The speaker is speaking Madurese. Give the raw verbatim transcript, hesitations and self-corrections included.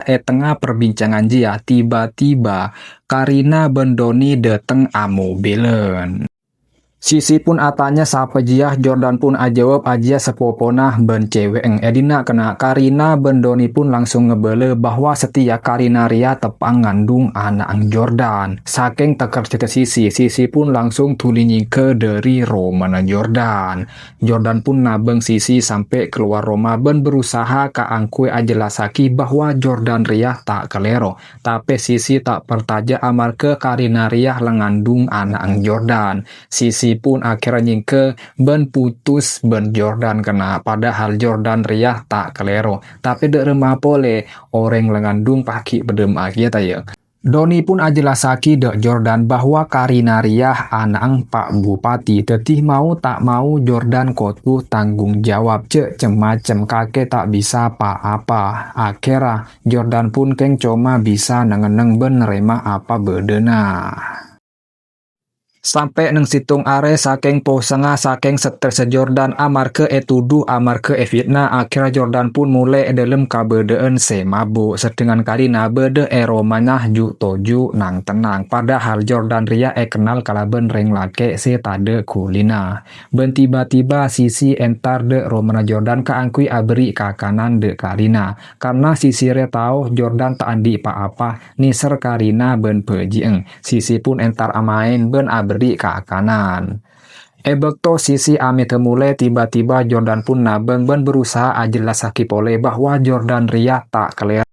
È tengnga perbincangan jiyâ, tiba-tiba Karina bân Doni dâteng amobilan. Sisi pun atanya sapa jiyâ, Jordan pun ajâwâb ajiyâ sapopona bân cèwè'eng. È dinna' kennengnganna Karina bân Doni pun langsung ngabâlâ bahwa satèya Karina rèya teppa'na ngandung ana'na Jordan. Sakèng takerjhâddhâ Sisi, Sisi pun langsung dhuli nyèngghâ dâri romana Jordan. Jordan pun nabâng Sisi sampè' kalowar roma bân berusaha kaangghuy ajhellassaghi bahwa Jordan rèya ta' kalèro. Tapè Sisi ta' parcajâ amarghâ Karina rèya la ngandung ana'na Jordan. Sisi pun akhèrra nyèngghâ bân putus bân Jordan kennengnganna, padahal Jordan rèya ta' kalèro. Tapè dâ' remma polè, orèng la ngandung pas ghi' padâ ma'aghi, ya ta' iyâ? Doni pun ajhellassaghi dâ' Jordan bahwa Karina rèya ana'na Pa' Bupati, dhâddhi mau ta' mau Jordan kodhu tanggung jawab, jhâ' cem-macem kakè ta' bisa pa-apa. Akhèrra, Jordan pun kèng coma bisa neng-enneng bân narèma apa bâdâna. Sampè' neng sèttong arè, sakèng posangnga, sakèng stressa Jordan amarghâ ètodhu, amarghâ èfitna, akhèrra Jordan pun molè è dâlem kabâdâ'ân sè mabuk, sedangkan Karina bâdâ è romana ju'-toju' nang-tennang. Padahal Jordan rèya èkennal kalabân rèng lakè' sè tadâ' ghulina. Bân tiba-tiba Sisi entar dâ' romana Jordan kaangghuy aberri' kakanan dâ' Karina. Karna Sisi rè tao Jordan ta' andi' pa-apa, nèser Karina bân bhâji'na. Sisi pun entar amaèn bân aberri' kakanan. È bâkto Sisi amèdhâ molè, tiba-tiba Jordan pun nabâng bân berusaha ajhellassaghi polè bahwa Jordan rèya ta' kalèro.